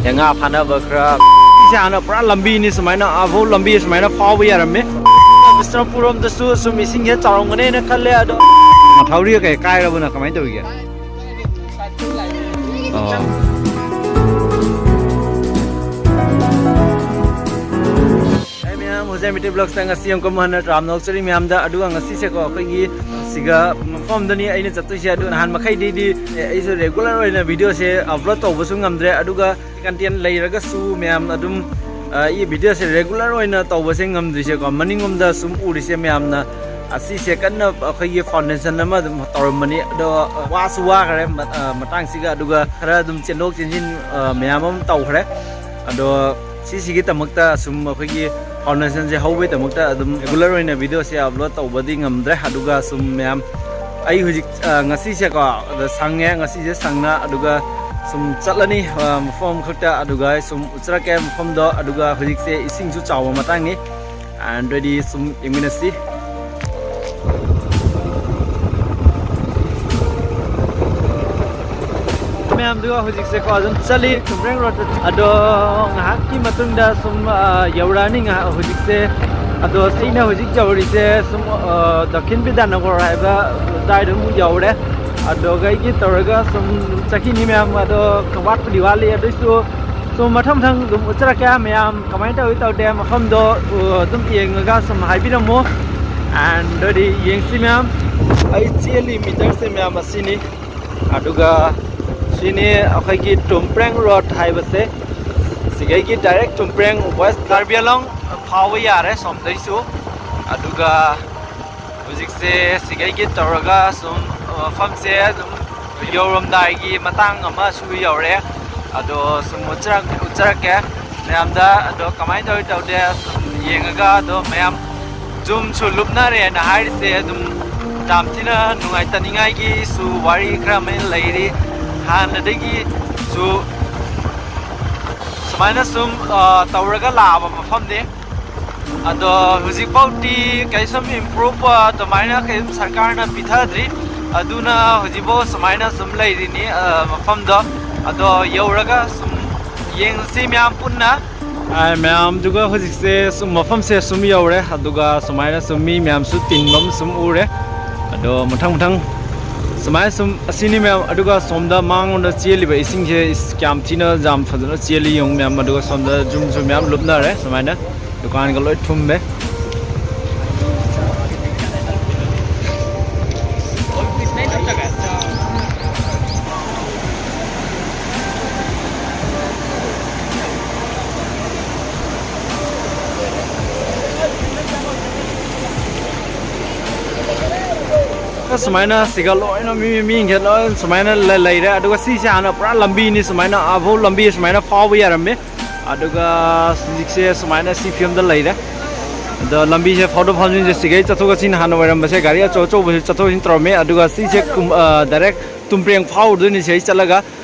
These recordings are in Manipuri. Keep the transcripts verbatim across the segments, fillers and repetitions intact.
ꯉꯥ ꯐꯥꯅꯕ ꯈꯔ꯫ ꯁꯤꯁꯦ ꯍꯥꯟꯅ ꯄꯨꯔꯥ ꯂꯝꯕꯤꯅꯤ, ꯁꯨꯃꯥꯏꯅ ꯑꯥꯐꯧ ꯂꯝꯕꯤ ꯁꯨꯃꯥꯏꯅ ꯐꯥꯎꯕ ꯌꯥꯔꯝꯃꯤ꯫ ꯕꯤꯁꯅꯨꯄꯨꯔ ꯔꯣꯝꯗꯁꯨ ꯁꯨꯝ ꯏꯁꯤꯡꯁꯦ ꯆꯥꯎꯔꯝꯒꯅꯦꯅ ꯈꯜꯂꯦ, ꯑꯗꯣ ꯃꯊꯧꯔꯤꯒ ꯀꯩ ꯀꯥꯏꯔꯕꯅ ꯀꯃꯥꯏꯅ ꯇꯧꯔꯤꯒꯦ? ꯑꯣ꯫ ꯑꯩ ꯃꯌꯥꯝ ꯍꯧꯖꯤꯛ ꯃꯤꯇꯤ ꯕ꯭ꯂꯣꯛꯁꯇ ꯉꯁꯤ ꯑꯃꯨꯛꯀ ꯍꯟꯅ ꯇꯔꯥꯝꯅ ꯑꯣꯛꯆꯔꯤ ꯃꯌꯥꯝꯗ꯫ ꯑꯗꯨꯒ ꯉꯁꯤꯁꯦꯀꯣ, ꯑꯩꯈꯣꯏꯒꯤ ꯁꯤꯒ ꯃꯐꯝꯗꯅꯤ ꯑꯩꯅ ꯆꯠꯇꯣꯏꯁꯦ꯫ ꯑꯗꯨ ꯅꯍꯥꯟ ꯃꯈꯩꯗꯤꯗꯤ ꯑꯩꯁꯨ ꯔꯦꯒꯨꯂꯔ ꯑꯣꯏꯅ ꯚꯤꯗꯤꯑꯣꯁꯦ ꯑꯞꯂꯣꯗ ꯇꯧꯕꯁꯨ ꯉꯝꯗ꯭ꯔꯦ, ꯑꯗꯨꯒ ꯀꯟꯇꯦꯟ ꯂꯩꯔꯒꯁꯨ ꯃꯌꯥꯝ ꯑꯗꯨꯝ, ꯑ, ꯚꯤꯗꯤꯑꯣꯁꯦ ꯔꯦꯒꯨꯂꯔ ꯑꯣꯏꯅ ꯇꯧꯕꯁꯦ ꯉꯝꯗ꯭ꯔꯤꯁꯦꯀꯣ, ꯃꯅꯤꯡꯂꯣꯝꯗ ꯁꯨꯝ ꯎꯔꯤꯁꯦ ꯃꯌꯥꯝꯅ ꯑꯁꯤꯁꯦ ꯀꯟꯅ ꯑꯩꯈꯣꯏꯒꯤ ꯐꯥꯎꯟꯗꯦꯁꯟ ꯑꯃ ꯑꯗꯨꯝ ꯇꯧꯔꯝꯕꯅꯤ꯫ ꯑꯗꯣ ꯋꯥꯁꯨ ꯋꯥꯈ꯭ꯔꯦ ꯃ-, ꯑ, ꯃꯇꯥꯡꯁꯤꯒ, ꯑꯗꯨꯒ ꯈꯔ ꯑꯗꯨꯝ ꯆꯦꯟꯊꯣꯛ ꯆꯦꯟꯁꯤꯟ, ꯑ, ꯃꯌꯥꯝ ꯑꯃ ꯇꯧꯈ꯭ꯔꯦ꯫ ꯑꯗꯣ ꯁꯤꯁꯤꯒꯤꯗꯃꯛꯇ ꯁꯨꯝ ꯑꯩꯈꯣꯏꯒꯤ ꯐꯥꯎꯟꯗꯦꯁꯟꯁꯦ ꯍꯧꯕꯒꯤꯗꯃꯛꯇ ꯑꯗꯨꯝ ꯔꯦꯒꯨꯂꯔ ꯑꯣꯏꯅ ꯚꯤꯗꯤꯑꯣꯁꯦ ꯑꯞꯂꯣꯗ ꯇꯧꯕꯗꯤ ꯉꯝꯗ꯭ꯔꯦ꯫ ꯑꯗꯨꯒ ꯁꯨꯝ ꯃꯌꯥꯝ, ꯑꯩ ꯍꯧꯖꯤꯛ, ꯑ, ꯉꯁꯤꯁꯦꯀꯣ, ꯑꯗ ꯁꯪꯉꯦ, ꯉꯁꯤꯁꯦ ꯁꯪꯅ, ꯑꯗꯨꯒ ꯁꯨꯝ ꯆꯠꯂꯅꯤ, ꯑ, ꯃꯐꯝ ꯑꯃꯈꯛꯇ, ꯑꯗꯨꯒ ꯑꯩ ꯁꯨꯝ ꯎꯠꯆꯔꯛꯀꯦ ꯃꯐꯝꯗꯣ꯫ ꯑꯗꯨꯒ ꯍꯧꯖꯤꯛꯁꯦ ꯏꯁꯤꯡꯁꯨ ꯆꯥꯎꯕ ꯃꯇꯥꯡꯅꯤ꯫ ꯑꯦꯟ ꯑꯗꯨꯗꯤ ꯁꯨꯝ ꯌꯦꯡꯃꯤꯟꯅꯁꯤ꯫ ꯃꯌꯥꯝꯗꯨꯒ ꯍꯧꯖꯤꯛꯁꯦꯀꯣ ꯑꯗꯨꯝ ꯆꯠꯂꯤ ꯇꯨꯝꯕ꯭ꯔꯦꯡ ꯔꯣꯗꯇ꯫ ꯑꯗꯣ ꯉꯥꯏꯍꯥꯛꯀꯤ ꯃꯇꯨꯡꯗ ꯁꯨꯝ, ꯑ, ꯌꯧꯔꯛꯑꯅꯤ ꯉꯥꯏꯍꯥꯛ ꯍꯧꯖꯤꯛꯁꯦ꯫ ꯑꯗꯣ ꯑꯩꯅ ꯍꯧꯖꯤꯛ ꯌꯧꯔꯤꯁꯦ ꯁꯨꯝ, ꯑ, ꯗꯈꯤꯟ ꯕꯤꯗ꯭ꯌꯥꯅꯒꯔ ꯍꯥꯏꯕ ꯑꯗꯨꯋꯥꯏꯗ ꯑꯃꯨꯛ ꯌꯧꯔꯦ꯫ ꯑꯗꯨꯒ ꯑꯩꯒꯤ ꯇꯧꯔꯒ ꯁꯨꯝ ꯆꯠꯈꯤꯅꯤ ꯃꯌꯥꯝ꯫ ꯑꯗꯣ ꯋꯥꯠꯄꯨꯗꯤ ꯋꯥꯠꯂꯤ, ꯑꯗꯨꯏꯁꯨ ꯁꯨꯝ ꯃꯊꯪ ꯃꯊꯪ ꯑꯗꯨꯝ ꯎꯠꯆꯔꯛꯀꯦ ꯃꯌꯥꯝ꯫ ꯀꯃꯥꯏꯅ ꯇꯧꯏ ꯇꯧꯗꯦ ꯃꯐꯝꯗꯣ, ꯑ, ꯑꯗꯨꯝ ꯌꯦꯡꯉꯒ ꯁꯨꯝ ꯍꯥꯏꯕꯤꯔꯝꯃꯣ꯫ ꯑꯦꯟ ꯑꯗꯨꯗꯤ ꯌꯦꯡꯁꯤ ꯃꯌꯥꯝ꯫ ꯑꯩ ꯆꯦꯜꯂꯤ ꯃꯤꯇꯔꯁꯦ ꯃꯌꯥꯝ ꯑꯁꯤꯅꯤ꯫ ꯑꯗꯨꯒ ꯁꯤꯅꯤ ꯑꯩꯈꯣꯏꯒꯤ ꯇꯨꯝꯄ꯭ꯔꯦꯡ ꯔꯣꯗ ꯍꯥꯏꯕꯁꯦ꯫ ꯁꯤꯒꯩꯒꯤ ꯗꯥꯏꯔꯦꯛ ꯇꯨꯝꯄ꯭ꯔꯦꯡ ꯋꯦꯁ ꯀꯥꯔꯕꯤ ꯑꯪꯂꯣꯡ ꯐꯥꯎꯕ ꯌꯥꯔꯦ ꯁꯣꯝꯗꯩꯁꯨ꯫ ꯑꯗꯨꯒ ꯍꯧꯖꯤꯛꯁꯦ ꯁꯤꯒꯩꯒꯤ ꯇꯧꯔꯒ ꯁꯨꯝ ꯃꯐꯝꯁꯦ ꯑꯗꯨꯝ ꯌꯧꯔꯝꯗꯥꯏꯒꯤ ꯃꯇꯥꯡ ꯑꯃꯁꯨ ꯌꯧꯔꯦ꯫ ꯑꯗꯣ ꯁꯨꯝ ꯎꯠꯆꯔꯛ-, ꯎꯠꯆꯔꯛꯀꯦ ꯃꯌꯥꯝꯗ꯫ ꯑꯗꯣ ꯀꯃꯥꯏꯅ ꯇꯧꯔꯤ ꯇꯧꯗꯦ ꯁꯨꯝ ꯌꯦꯡꯉꯒ, ꯑꯗꯣ ꯃꯌꯥꯝ ꯖꯨꯝꯁꯨ ꯂꯨꯞꯅꯔꯦꯅ ꯍꯥꯏꯔꯤꯁꯦ ꯑꯗꯨꯝ ꯌꯥꯝ ꯊꯤꯅ ꯅꯨꯡꯉꯥꯏꯇꯅꯤꯡꯉꯥꯏꯒꯤꯁꯨ ꯋꯥꯔꯤ ꯈꯔ ꯑꯃ ꯂꯩꯔꯤ꯫ ꯍꯥꯟꯅꯗꯒꯤꯁꯨ ꯁꯨꯃꯥꯏꯅ ꯁꯨꯝ, ꯑ, ꯇꯧꯔꯒ ꯂꯥꯛꯑꯕ ꯃꯐꯝꯅꯤ꯫ ꯑꯗꯣ ꯍꯧꯖꯤꯛꯐꯥꯎꯗꯤ ꯀꯩꯁꯨꯝ ꯏꯝꯄ꯭ꯔꯨꯞ ꯑꯗꯨꯃꯥꯏꯅ ꯀꯩꯁꯨꯝ ꯁꯔꯀꯥꯔꯅ ꯄꯤꯊꯗ꯭ꯔꯤ꯫ ꯑꯗꯨꯅ ꯍꯧꯖꯤꯛꯐꯥꯎ ꯁꯨꯃꯥꯏꯅ ꯁꯨꯝ ꯂꯩꯔꯤꯅꯤ, ꯑ, ꯃꯐꯝꯗꯣ꯫ ꯑꯗꯣ ꯌꯧꯔꯒ ꯁꯨꯝ ꯌꯦꯡꯁꯤ ꯃꯌꯥꯝ ꯄꯨꯟꯅ꯫ ꯑꯥꯏ, ꯃꯌꯥꯝꯗꯨꯒ ꯍꯧꯖꯤꯛꯁꯦ ꯁꯨꯝ ꯃꯐꯝꯁꯦ ꯁꯨꯝ ꯌꯧꯔꯦ, ꯑꯗꯨꯒ ꯁꯨꯃꯥꯏꯅ ꯁꯨꯝ ꯃꯤ ꯃꯌꯥꯝꯁꯨ ꯇꯤꯟꯕ ꯑꯃ ꯁꯨꯝ ꯎꯔꯦ꯫ ꯑꯗꯣ ꯃꯊꯪ ꯃꯊꯪ ꯁꯨꯃꯥꯏꯅ ꯁꯨꯝ ꯑꯁꯤꯅꯤ ꯃꯌꯥꯝ꯫ ꯑꯗꯨꯒ ꯁꯣꯝꯗ ꯃꯥꯡꯂꯣꯝꯗ ꯆꯦꯜꯂꯤꯕ ꯏꯁꯤꯡꯁꯦ ꯏꯁ, ꯀꯌꯥꯝ ꯊꯤꯅ ꯌꯥꯝ ꯐꯖꯅ ꯆꯦꯜꯂꯤ ꯌꯦꯡꯉꯨ ꯃꯌꯥꯝ꯫ ꯑꯗꯨꯒ ꯁꯣꯝꯗ ꯌꯨꯝꯁꯨ ꯃꯌꯥꯝ ꯂꯨꯞꯅꯔꯦ ꯁꯨꯃꯥꯏꯅ꯫ ꯗꯨꯀꯥꯟꯒ ꯂꯣꯏ ꯊꯨꯝꯃꯦ꯫ ꯁꯨꯃꯥꯏꯅ ꯁꯤꯒ ꯂꯣꯏꯅ ꯃꯤ, ꯃꯤ, ꯃꯤꯁꯤꯡꯁꯦ ꯂꯣꯏ ꯁꯨꯃꯥꯏꯅ ꯂꯩ-, ꯂꯩꯔꯦ꯫ ꯑꯗꯨꯒ ꯁꯤꯁꯦ ꯍꯥꯟꯅ ꯄꯨꯔꯥ ꯂꯝꯕꯤꯅꯤ, ꯁꯨꯃꯥꯏꯅ ꯑꯥꯐꯧ ꯂꯝꯕꯤ ꯁꯨꯃꯥꯏꯅ ꯐꯥꯎꯕ ꯌꯥꯔꯝꯃꯤ꯫ ꯑꯗꯨꯒ ꯍꯧꯖꯤꯛꯁꯦ ꯁꯨꯃꯥꯏꯅ ꯁꯤ ꯐꯤꯕꯝꯗ ꯂꯩꯔꯦ꯫ ꯑꯗꯣ ꯂꯝꯕꯤꯁꯦ ꯐꯥꯎꯗꯣꯛ ꯐꯥꯎꯖꯤꯟꯁꯦ ꯁꯤꯒꯩ ꯆꯠꯊꯣꯛ ꯆꯠꯁꯤꯟ ꯍꯥꯟꯅ ꯑꯣꯏꯔꯝꯕꯁꯦ ꯒꯥꯔꯤ ꯑꯆꯧ ꯑꯆꯧꯕꯁꯨ ꯆꯠꯊꯣꯛ ꯆꯠꯁꯤꯟ ꯇꯧꯔꯝꯃꯤ꯫ ꯑꯗꯨꯒ ꯁꯤꯁꯦ ꯀꯨꯝ-, ꯑ, ꯗꯥꯏꯔꯦꯛ ꯇꯨꯝꯄ꯭ꯔꯦꯡ ꯐꯥꯎꯔꯨꯗꯣꯏꯅꯤ ꯁꯤꯗꯩ ꯆꯠꯂꯒ꯫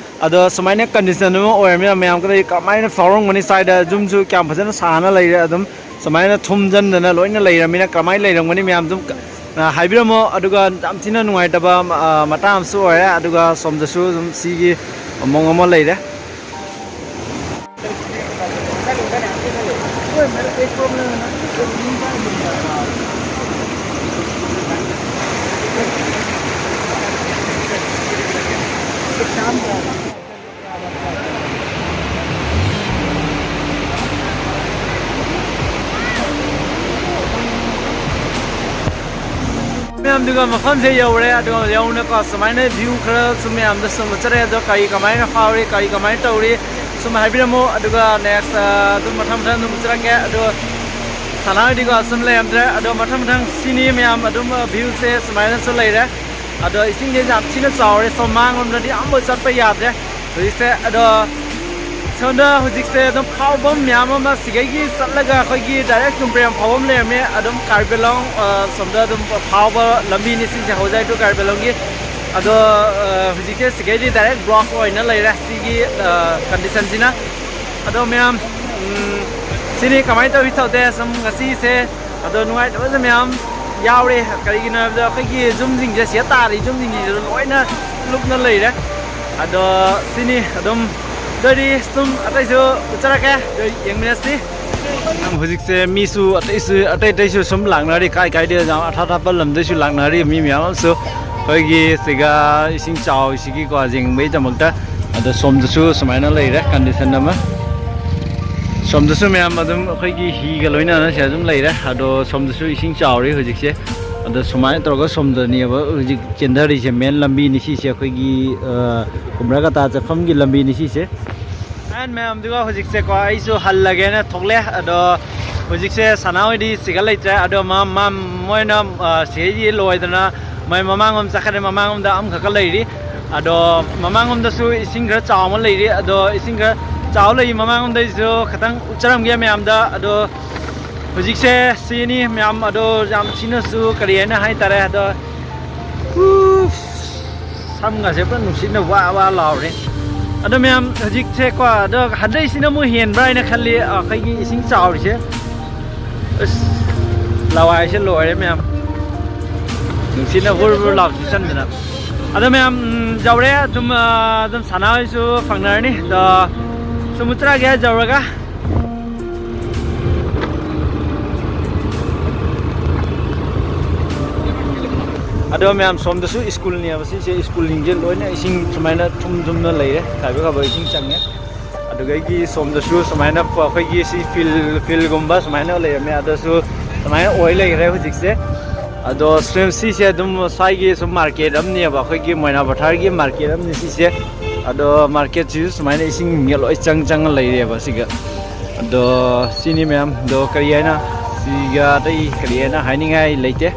ꯑꯗꯣ ꯁꯨꯃꯥꯏꯅ ꯀꯟꯗꯤꯁꯟ ꯑꯃ ꯑꯣꯏꯔꯝꯃꯤꯅ ꯃꯌꯥꯝ ꯀꯗꯩ ꯀꯃꯥꯏꯅ ꯐꯥꯎꯔꯝꯒꯅꯤ? ꯁ꯭ꯋꯥꯏꯗ ꯌꯨꯝꯁꯨ ꯀꯌꯥꯝ ꯐꯖꯅ ꯁꯥꯅ ꯂꯩꯔꯦ, ꯑꯗꯨꯝ ꯁꯨꯃꯥꯏꯅ ꯊꯨꯝꯖꯟꯗꯅ ꯂꯣꯏꯅ ꯂꯩꯔꯝꯃꯤꯅ ꯀꯃꯥꯏꯅ ꯂꯩꯔꯝꯒꯅꯤ ꯃꯌꯥꯝ ꯑꯗꯨꯝ, ꯑ, ꯍꯥꯏꯕꯤꯔꯝꯃꯣ꯫ ꯑꯗꯨꯒ ꯌꯥꯝ ꯊꯤꯅ ꯅꯨꯡꯉꯥꯏꯇꯕ, ꯑ, ꯃꯇꯥꯡ ꯑꯃꯁꯨ ꯑꯣꯏꯔꯦ꯫ ꯑꯗꯨꯒ ꯁꯣꯝꯗꯁꯨ ꯑꯗꯨꯝ ꯁꯤꯒꯤ ꯃꯑꯣꯡ ꯑꯃ ꯂꯩꯔꯦ꯫ ꯃꯌꯥꯝꯗꯨꯒ ꯃꯐꯝꯁꯦ ꯌꯧꯔꯦ꯫ ꯑꯗꯨꯒ ꯌꯧꯅꯀꯣ ꯁꯨꯃꯥꯏꯅ ꯚ꯭ꯌꯨ ꯈꯔ ꯁꯨꯝ ꯃꯌꯥꯝꯗ ꯁꯨꯝ ꯎꯠꯆꯔꯦ꯫ ꯑꯗꯣ ꯀꯔꯤ ꯀꯃꯥꯏꯅ ꯐꯥꯎꯔꯤ, ꯀꯔꯤ ꯀꯃꯥꯏꯅ ꯇꯧꯔꯤ, ꯁꯨꯝ ꯍꯥꯏꯕꯤꯔꯝꯃꯣ꯫ ꯑꯗꯨꯒ ꯅꯦꯛꯁ ꯑꯗꯨꯝ ꯃꯊꯪ ꯃꯊꯪ ꯑꯗꯨꯝ ꯎꯠꯆꯔꯛꯀꯦ꯫ ꯑꯗꯣ ꯁꯅꯥꯍꯣꯏꯗꯤꯀꯣ ꯁꯨꯝ ꯂꯩꯔꯝꯗ꯭ꯔꯦ꯫ ꯑꯗꯣ ꯃꯊꯪ ꯃꯊꯪ ꯁꯤꯅꯤ ꯃꯌꯥꯝ ꯑꯗꯨꯝ ꯚ꯭ꯌꯨꯁꯦ ꯁꯨꯃꯥꯏꯅꯁꯨ ꯂꯩꯔꯦ꯫ ꯑꯗꯣ ꯏꯁꯤꯡꯁꯦ ꯌꯥꯝ ꯊꯤꯅ ꯆꯥꯎꯔꯦ, ꯁꯣꯝ ꯃꯥꯡꯂꯣꯝꯗꯗꯤ ꯑꯝꯐꯥꯎ ꯆꯠꯄ ꯌꯥꯗ꯭ꯔꯦ ꯍꯧꯖꯤꯛꯁꯦ꯫ ꯑꯗꯣ ꯁꯣꯝꯗ ꯍꯧꯖꯤꯛꯁꯦ ꯑꯗꯨꯝ ꯐꯥꯎꯐꯝ ꯃꯌꯥꯝ ꯑꯃ ꯁꯤꯒꯩꯒꯤ ꯆꯠꯂꯒ ꯑꯩꯈꯣꯏꯒꯤ ꯗꯥꯏꯔꯦꯛ ꯇꯨꯝꯄ꯭ꯔꯦꯡ ꯐꯥꯎꯐꯝ ꯂꯩꯔꯝꯃꯦ꯫ ꯑꯗꯨꯝ ꯀꯥꯔꯕꯤ ꯑꯂꯣꯡ, ꯑ, ꯁꯣꯝꯗ ꯑꯗꯨꯝ ꯐꯥꯎꯕ ꯂꯝꯕꯤꯅꯤ ꯁꯤꯁꯦ, ꯍꯧꯖꯥꯏ to ꯀꯥꯔꯕꯤ ꯑꯂꯣꯡꯒꯤ꯫ ꯑꯗꯣ, ꯑ, ꯍꯧꯖꯤꯛꯁꯦ ꯁꯤꯒꯩꯗꯤ ꯗꯥꯏꯔꯦꯛ ꯕ꯭ꯂꯣꯛ ꯑꯣꯏꯅ ꯂꯩꯔꯦ ꯁꯤꯒꯤ, ꯑ, ꯀꯟꯗꯤꯁꯟꯁꯤꯅ꯫ ꯑꯗꯣ ꯃꯌꯥꯝ, ꯎꯝ, ꯁꯤꯅꯤ ꯀꯃꯥꯏꯅ ꯇꯧꯔꯤ ꯇꯧꯗꯦ ꯁꯨꯝ ꯉꯁꯤꯁꯦ꯫ ꯑꯗꯣ ꯅꯨꯡꯉꯥꯏꯇꯕꯁꯦ ꯃꯌꯥꯝ ꯌꯥꯎꯔꯦ꯫ ꯀꯔꯤꯒꯤꯅꯣ ꯍꯥꯏꯕꯗ ꯑꯩꯈꯣꯏꯒꯤ ꯌꯨꯝꯁꯤꯡꯁꯦ, ꯁꯤꯗ ꯇꯥꯔꯤ ꯌꯨꯝꯁꯤꯡꯁꯤꯁꯨ ꯂꯣꯏꯅ ꯂꯨꯞꯅ ꯂꯩꯔꯦ꯫ ꯑꯗꯣ ꯁꯤꯅꯤ ꯑꯗꯨꯝ ꯑꯗꯨꯗꯤ ꯁꯨꯝ ꯑꯇꯩꯁꯨ ꯎꯠꯆꯔꯛꯀꯦ, ꯑꯗꯨ ꯌꯦꯡꯃꯤꯟꯅꯁꯤ꯫ ꯌꯥꯝ ꯍꯧꯖꯤꯛꯁꯦ ꯃꯤꯁꯨ ꯑꯇꯩꯁꯨ, ꯑꯇꯩ ꯑꯇꯩꯁꯨ ꯁꯨꯝ ꯂꯥꯛꯅꯔꯤ, ꯀꯥꯏ ꯀꯥꯏꯗ ꯌꯥꯝ ꯑꯊꯥꯞ ꯑꯊꯥꯞꯄ ꯂꯝꯗꯩꯁꯨ ꯂꯥꯛꯅꯔꯤ ꯃꯤ ꯃꯌꯥꯝ ꯑꯃꯁꯨ꯫ ꯑꯩꯈꯣꯏꯒꯤ ꯁꯤꯒ ꯏꯁꯤꯡ ꯆꯥꯎꯔꯤꯁꯤꯒꯤꯀꯣ ꯌꯦꯡꯕꯒꯤꯗꯃꯛꯇ꯫ ꯑꯗꯣ ꯁꯣꯝꯗꯁꯨ ꯁꯨꯃꯥꯏꯅ ꯂꯩꯔꯦ ꯀꯟꯗꯤꯁꯟ ꯑꯃ꯫ ꯁꯣꯝꯗꯁꯨ ꯃꯌꯥꯝ ꯑꯗꯨꯝ ꯑꯩꯈꯣꯏꯒꯤ ꯍꯤꯒ ꯂꯣꯏꯅꯅ ꯁꯤꯗ ꯑꯗꯨꯝ ꯂꯩꯔꯦ꯫ ꯑꯗꯣ ꯁꯣꯝꯗꯁꯨ ꯏꯁꯤꯡ ꯆꯥꯎꯔꯤ ꯍꯧꯖꯤꯛꯁꯦ꯫ ꯑꯗꯣ ꯁꯨꯃꯥꯏꯅ ꯇꯧꯔꯒ ꯁꯣꯝꯗꯅꯦꯕ ꯍꯧꯖꯤꯛ ꯆꯦꯟꯊꯔꯤꯁꯦ, ꯃꯦꯟ ꯂꯝꯕꯤꯅꯤ ꯁꯤꯁꯦ, ꯑꯩꯈꯣꯏꯒꯤ, ꯑ, ꯀꯨꯝꯕ꯭ꯔꯥꯀꯇꯥ ꯆꯠꯐꯝꯒꯤ ꯂꯝꯕꯤꯅꯤ ꯁꯤꯁꯦ꯫ ꯑꯦꯟ ꯃꯌꯥꯝꯗꯨꯒ ꯍꯧꯖꯤꯛꯁꯦꯀꯣ ꯑꯩꯁꯨ ꯍꯜꯂꯒꯦꯅ ꯊꯣꯛꯂꯦ꯫ ꯑꯗꯣ ꯍꯧꯖꯤꯛꯁꯦ ꯁꯅꯥꯍꯣꯏꯗꯤ ꯁꯤꯒ ꯂꯩꯇ꯭ꯔꯦ꯫ ꯑꯗꯣ ꯃꯥ, ꯃꯥ, ꯃꯣꯏꯅ, ꯑ, ꯁꯤꯒꯩꯗꯤ ꯂꯣꯏꯗꯅ ꯃꯣꯏ ꯃꯃꯥꯡꯂꯣꯝ ꯆꯠꯈ꯭ꯔꯦ꯫ ꯃꯃꯥꯡꯂꯣꯝꯗ ꯑꯃꯈꯛꯀ ꯂꯩꯔꯤ꯫ ꯑꯗꯣ ꯃꯃꯥꯡꯂꯣꯝꯗꯁꯨ ꯏꯁꯤꯡ ꯈꯔ ꯆꯥꯎꯕ ꯂꯩꯔꯤ꯫ ꯑꯗꯣ ꯏꯁꯤꯡ ꯈꯔ ꯆꯥꯎ ꯂꯩꯔꯤ ꯃꯃꯥꯡꯂꯣꯝꯗꯩꯁꯨ ꯈꯤꯇꯪ ꯎꯠꯆꯔꯝꯒꯦ ꯃꯌꯥꯝꯗ꯫ ꯑꯗꯣ ꯍꯧꯖꯤꯛꯁꯦ ꯁꯤꯅꯤ ꯃꯌꯥꯝ꯫ ꯑꯗꯣ ꯌꯥꯝ ꯊꯤꯅꯁꯨ ꯀꯔꯤ ꯍꯥꯏꯅ ꯍꯥꯏꯇꯥꯔꯦ꯫ ꯑꯗꯣ ꯎꯐ, ꯁꯝꯒꯁꯦ ꯄꯨꯔꯥ ꯅꯨꯡꯁꯤꯠꯅ ꯋꯥ ꯋꯥ ꯂꯥꯎꯔꯦ꯫ ꯑꯗꯣ ꯃꯌꯥꯝ ꯍꯧꯖꯤꯛꯁꯦꯀꯣ, ꯑꯗꯣ ꯍꯟꯗꯛꯁꯤꯅ ꯑꯃꯨꯛ ꯍꯦꯟꯕ꯭ꯔꯥ ꯍꯥꯏꯅ ꯈꯜꯂꯤ ꯑꯩꯈꯣꯏꯒꯤ ꯏꯁꯤꯡ ꯆꯥꯎꯔꯤꯁꯦ꯫ ꯑꯁ, ꯂꯋꯥꯏꯁꯦ ꯂꯣꯏꯔꯦ ꯃꯌꯥꯝ, ꯅꯨꯡꯁꯤꯠꯅ ꯍꯨꯔ ꯍꯨꯔ ꯂꯥꯎ ꯁꯤꯠꯆꯟꯗꯅ꯫ ꯑꯗꯣ ꯃꯌꯥꯝ, ꯎꯝ, ꯌꯧꯔꯦ꯫ ꯑꯗꯨꯝ, ꯑ, ꯑꯗꯨꯝ ꯁꯅꯥꯍꯣꯏꯁꯨ ꯐꯪꯅꯔꯅꯤ꯫ ꯑꯗꯣ ꯁꯨꯝ ꯎꯠꯆꯔꯛꯑꯒꯦ ꯌꯧꯔꯒ꯫ ꯑꯗꯣ ꯃꯌꯥꯝ, ꯁꯣꯝꯗꯁꯨ ꯁ꯭ꯀꯨꯜꯅꯦꯕ ꯁꯤꯁꯦ꯫ ꯁ꯭ꯀꯨꯜꯁꯤꯡꯁꯦ ꯂꯣꯏꯅ ꯏꯁꯤꯡ ꯁꯨꯃꯥꯏꯅ ꯊꯨꯝ ꯊꯨꯝꯅ ꯂꯩꯔꯦ, ꯈꯥꯏꯕ ꯈꯥꯏꯕ ꯏꯁꯤꯡ ꯆꯪꯉꯦ꯫ ꯑꯗꯨꯗꯒꯤ ꯁꯣꯝꯗꯁꯨ ꯁꯨꯃꯥꯏꯅ ꯑꯩꯈꯣꯏꯒꯤ ꯁꯤ ꯐꯤꯜ, ꯐꯤꯜꯒꯨꯝꯕ ꯁꯨꯃꯥꯏꯅ ꯂꯩꯔꯝꯃꯦ, ꯑꯗꯨꯁꯨ ꯁꯨꯃꯥꯏꯅ ꯑꯣꯏ ꯂꯩꯈ꯭ꯔꯦ ꯍꯧꯖꯤꯛꯁꯦ꯫ ꯑꯗꯣ ꯁꯤ-, ꯁꯤꯁꯦ ꯑꯗꯨꯝ ꯁ꯭ꯋꯥꯏꯒꯤ ꯁꯨꯝ ꯃꯥꯔꯀꯦꯠ ꯑꯃꯅꯦꯕ, ꯑꯩꯈꯣꯏꯒꯤ ꯃꯣꯏꯅꯥ ꯄꯊꯥꯔꯒꯤ ꯃꯥꯔꯀꯦꯠ ꯑꯃꯅꯤ ꯁꯤꯁꯦ꯫ ꯑꯗꯣ ꯃꯥꯔꯀꯦꯠꯁꯤꯁꯨ ꯁꯨꯃꯥꯏꯅ ꯏꯁꯤꯡꯒ ꯂꯣꯏ ꯆꯪ ꯆꯪꯉ ꯂꯩꯔꯦꯕ ꯁꯤꯒ꯫ ꯑꯗꯣ ꯁꯤꯅꯤ ꯃꯌꯥꯝ꯫ ꯑꯗꯣ ꯀꯔꯤ ꯍꯥꯏꯅ, ꯁꯤꯒ ꯑꯇꯩ ꯀꯔꯤ ꯍꯥꯏꯅ ꯍꯥꯏꯅꯤꯡꯉꯥꯏ ꯂꯩꯇꯦ꯫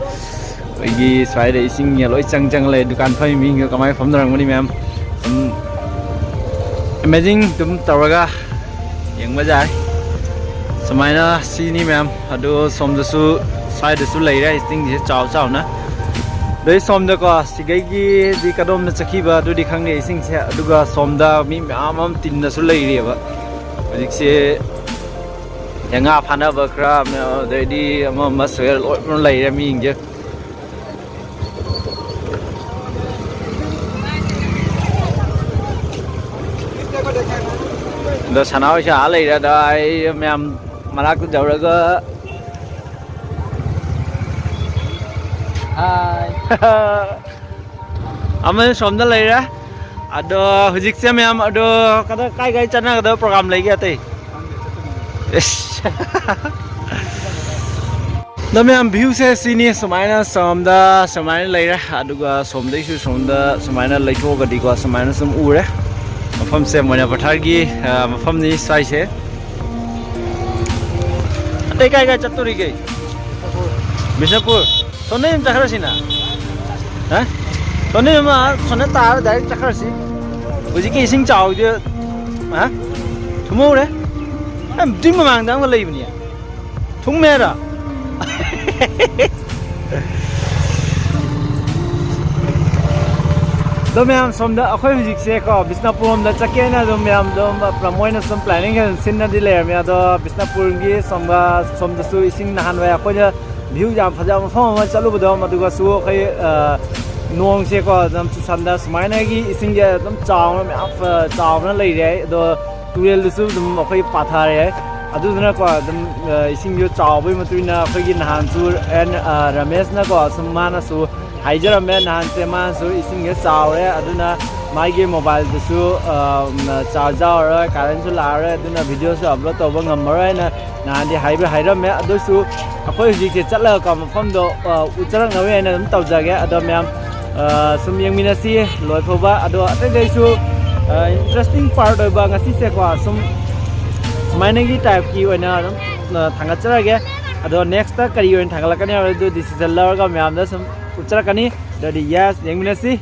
ꯑꯩꯈꯣꯏꯒꯤ ꯁ꯭ꯋꯥꯏꯗ ꯏꯁꯤꯡ ꯂꯣꯏ ꯆꯪ ꯆꯪ ꯂꯩ꯫ ꯗꯨꯀꯥꯟ ꯐꯝꯃꯤ ꯃꯤꯁꯤꯡꯗꯣ ꯀꯃꯥꯏꯅ ꯐꯝꯅꯔꯝꯒꯅꯤ ꯃꯌꯥꯝ? ꯁꯨꯝ amazing ꯑꯗꯨꯝ ꯇꯧꯔꯒ ꯌꯦꯡꯕ ꯌꯥꯏ꯫ ꯁꯨꯃꯥꯏꯅ ꯁꯤꯅꯤ ꯃꯌꯥꯝ꯫ ꯑꯗꯣ ꯁꯣꯝꯗꯁꯨ, ꯁ꯭ꯋꯥꯏꯗꯁꯨ ꯂꯩꯔꯦ ꯏꯁꯤꯡꯁꯦ ꯆꯥꯎ ꯆꯥꯎꯅ꯫ ꯑꯗꯩ ꯁꯣꯝꯗꯀꯣ, ꯁꯤꯒꯩꯒꯤꯗꯤ ꯀꯗꯣꯝꯗ ꯆꯠꯈꯤꯕ ꯑꯗꯨꯗꯤ ꯈꯪꯗꯦ ꯏꯁꯤꯡꯁꯦ꯫ ꯑꯗꯨꯒ ꯁꯣꯝꯗ ꯃꯤ ꯃꯌꯥꯝ ꯑꯃ ꯇꯤꯟꯅꯁꯨ ꯂꯩꯔꯤꯑꯕ ꯍꯧꯖꯤꯛꯁꯦ꯫ ꯉꯥ ꯐꯥꯅꯕ ꯈꯔ, ꯑꯗꯩꯗꯤ ꯑꯃ ꯑꯃ ꯁꯦꯜ ꯂꯣꯏꯅ ꯂꯩꯔꯦ ꯃꯤꯁꯤꯡꯁꯦ꯫ ꯑꯗꯣ ꯁꯅꯥꯍꯣꯏꯁꯦ ꯑꯥ ꯂꯩꯔꯦ꯫ ꯑꯗ ꯑꯩ ꯃꯌꯥꯝ ꯃꯅꯥꯛꯇ ꯌꯧꯔꯒ, ꯍꯥꯏ꯫ ꯑꯃꯅ ꯁꯣꯝꯗ ꯂꯩꯔꯦ꯫ ꯑꯗꯣ ꯍꯧꯖꯤꯛꯁꯦ ꯃꯌꯥꯝ, ꯑꯗꯣ ꯀꯗꯥꯏ, ꯀꯥꯏ ꯀꯥꯏ ꯆꯠꯅꯒꯗꯕ ꯄ꯭ꯔꯣꯒ꯭ꯔꯥꯝ ꯂꯩꯒꯦ ꯑꯇꯩ? ꯏꯁ꯫ ꯑꯗꯣ ꯃꯌꯥꯝ, ꯚ꯭ꯌꯨꯁꯦ ꯁꯤꯅꯤ, ꯁꯨꯃꯥꯏꯅ ꯁꯣꯝꯗ ꯁꯨꯃꯥꯏꯅ ꯂꯩꯔꯦ, ꯑꯗꯨꯒ ꯁꯣꯝꯗꯩꯁꯨ ꯁꯣꯝꯗ ꯁꯨꯃꯥꯏꯅ ꯂꯩꯊꯣꯛꯑꯒꯗꯤꯀꯣ, ꯁꯨꯃꯥꯏꯅ ꯁꯨꯝ ꯎꯔꯦ꯫ ꯃꯐꯝꯁꯦ ꯃꯣꯏꯅꯥ ꯄꯊꯥꯔꯒꯤ, ꯑ, ꯃꯐꯝꯅꯤ ꯁ꯭ꯋꯥꯏꯁꯦ꯫ ꯑꯇꯩ ꯀꯥꯏ ꯀꯥꯏ ꯆꯠꯇꯣꯔꯤꯒꯦ? ꯕꯤꯁꯅꯨꯄꯨꯔ꯫ ꯁꯣꯝꯗꯩ ꯑꯗꯨꯝ ꯆꯠꯈ꯭ꯔꯁꯤꯅ꯫ ꯍꯥ? ꯁꯣꯝꯗꯩ ꯑꯃ ꯁꯣꯝꯗ ꯇꯥꯔ ꯗꯥꯏꯔꯦꯛ ꯆꯠꯈ꯭ꯔꯁꯤ꯫ ꯍꯧꯖꯤꯛꯀꯤ ꯏꯁꯤꯡ ꯆꯥꯎꯕꯗꯨ, ꯍꯥ? ꯊꯨꯝꯍꯧꯔꯦ꯫ ꯑꯦ, ꯑꯗꯨꯏ ꯃꯃꯥꯡꯗ ꯑꯃꯒ ꯂꯩꯕꯅꯤ꯫ ꯊꯨꯝꯃꯦꯔ? ꯑꯗꯣ ꯃꯌꯥꯝ, ꯁꯣꯝꯗ ꯑꯩꯈꯣꯏ ꯍꯧꯖꯤꯛꯁꯦ ꯀꯣ, ꯕꯤꯁꯅꯨꯄꯨꯔ ꯂꯣꯝꯗ ꯆꯠꯀꯦꯅ ꯑꯗꯨꯝ ꯃꯌꯥꯝꯗꯣ ꯃꯣꯏꯅ ꯁꯨꯝ ꯄ꯭ꯂꯥꯅꯤꯡ ꯁꯤꯟꯅꯗꯤ ꯂꯩꯔꯝꯃꯦ꯫ ꯑꯗꯣ ꯕꯤꯁꯅꯨꯄꯨꯔꯒꯤ ꯁꯣꯝꯗ, ꯁꯣꯝꯗꯁꯨ ꯏꯁꯤꯡ ꯅꯍꯥꯟꯋꯥꯏ ꯑꯩꯈꯣꯏꯅ ꯚ꯭ꯌꯨ ꯌꯥꯝ ꯐꯖꯕ ꯃꯐꯝ ꯑꯃ ꯆꯠꯂꯨꯕꯗꯣ, ꯃꯗꯨꯒꯁꯨ ꯑꯩꯈꯣꯏ, ꯑ, ꯅꯣꯡꯁꯦꯀꯣ ꯑꯗꯨꯝ ꯆꯨꯁꯟꯗ ꯁꯨꯃꯥꯏꯅꯒꯤ ꯏꯁꯤꯡꯁꯦ ꯑꯗꯨꯝ ꯆꯥꯎꯅ ꯃꯌꯥꯝ, ꯑ, ꯆꯥꯎꯅ ꯂꯩꯔꯦ꯫ ꯑꯗꯣ ꯇꯨꯔꯦꯜꯗꯁꯨ ꯑꯗꯨꯝ ꯑꯩꯈꯣꯏ ꯄꯥꯊꯔꯦ꯫ ꯑꯗꯨꯗꯨꯅꯀꯣ ꯑꯗꯨꯝ, ꯑ, ꯏꯁꯤꯡꯁꯨ ꯆꯥꯎꯕꯒꯤ ꯃꯇꯨꯡ ꯏꯟꯅ ꯑꯩꯈꯣꯏꯒꯤ ꯅꯍꯥꯟꯁꯨ ꯑꯦꯟ, ꯑ, ꯔꯃꯦꯁꯅꯀꯣ ꯁꯨꯝ ꯃꯥꯅꯁꯨ ꯍꯥꯏꯖꯔꯝꯃꯦ, ꯅꯍꯥꯟꯁꯦ ꯃꯥꯅꯁꯨ ꯏꯁꯤꯡꯁꯦ ꯆꯥꯎꯔꯦ, ꯑꯗꯨꯅ ꯃꯥꯒꯤ ꯃꯣꯕꯥꯏꯜꯗꯁꯨ, ꯑ, ꯆꯥꯔꯖ ꯌꯥꯎꯔꯔꯣꯏ, ꯀꯥꯔꯦꯟꯁꯨ ꯂꯥꯛꯑꯔꯣꯏ, ꯑꯗꯨꯅ ꯚꯤꯗꯤꯑꯣꯁꯨ ꯑꯞꯂꯣꯗ ꯇꯧꯕ ꯉꯝꯃꯔꯣꯏ ꯍꯥꯏꯅ ꯅꯍꯥꯟꯗꯤ ꯍꯥꯏꯕ ꯍꯥꯏꯔꯝꯃꯦ꯫ ꯑꯗꯨꯁꯨ ꯑꯩꯈꯣꯏ ꯍꯧꯖꯤꯛꯁꯦ ꯆꯠꯂꯒꯀꯣ ꯃꯐꯝꯗꯣ, ꯑ, ꯎꯠꯆꯔꯛꯅꯕ ꯍꯥꯏꯅ ꯑꯗꯨꯝ ꯇꯧꯖꯒꯦ꯫ ꯑꯗꯣ ꯃꯌꯥꯝ, ꯑ, ꯁꯨꯝ ꯌꯦꯡꯃꯤꯟꯅꯁꯤ ꯂꯣꯏ ꯐꯥꯎꯕ꯫ ꯑꯗꯣ ꯑꯇꯩꯗꯩꯁꯨ, ꯑ, ꯏꯟꯇꯔꯦꯁꯇꯤꯡ ꯄꯥꯔꯠ ꯑꯣꯏꯕ ꯉꯁꯤꯁꯦꯀꯣ ꯁꯨꯝ ꯁꯨꯃꯥꯏꯅꯒꯤ ꯇꯥꯏꯞꯀꯤ ꯑꯣꯏꯅ ꯑꯗꯨꯝ, ꯑ, ꯊꯥꯡꯒꯠꯆꯔꯒꯦ꯫ ꯑꯗꯣ ꯅꯦꯛꯁꯇ ꯀꯔꯤ ꯑꯣꯏꯅ ꯊꯥꯡꯒꯠꯂꯛꯀꯅꯤ ꯍꯥꯏꯕꯗꯨ ꯗꯤꯁꯤꯖꯟ ꯂꯧꯔꯒ ꯃꯌꯥꯝꯗ ꯁꯨꯝ ꯎꯠꯆꯔꯛꯀꯅꯤ꯫ ꯑꯗꯨꯗꯤ ꯌꯦꯁ, ꯌꯦꯡꯃꯤꯟꯅꯁꯤ꯫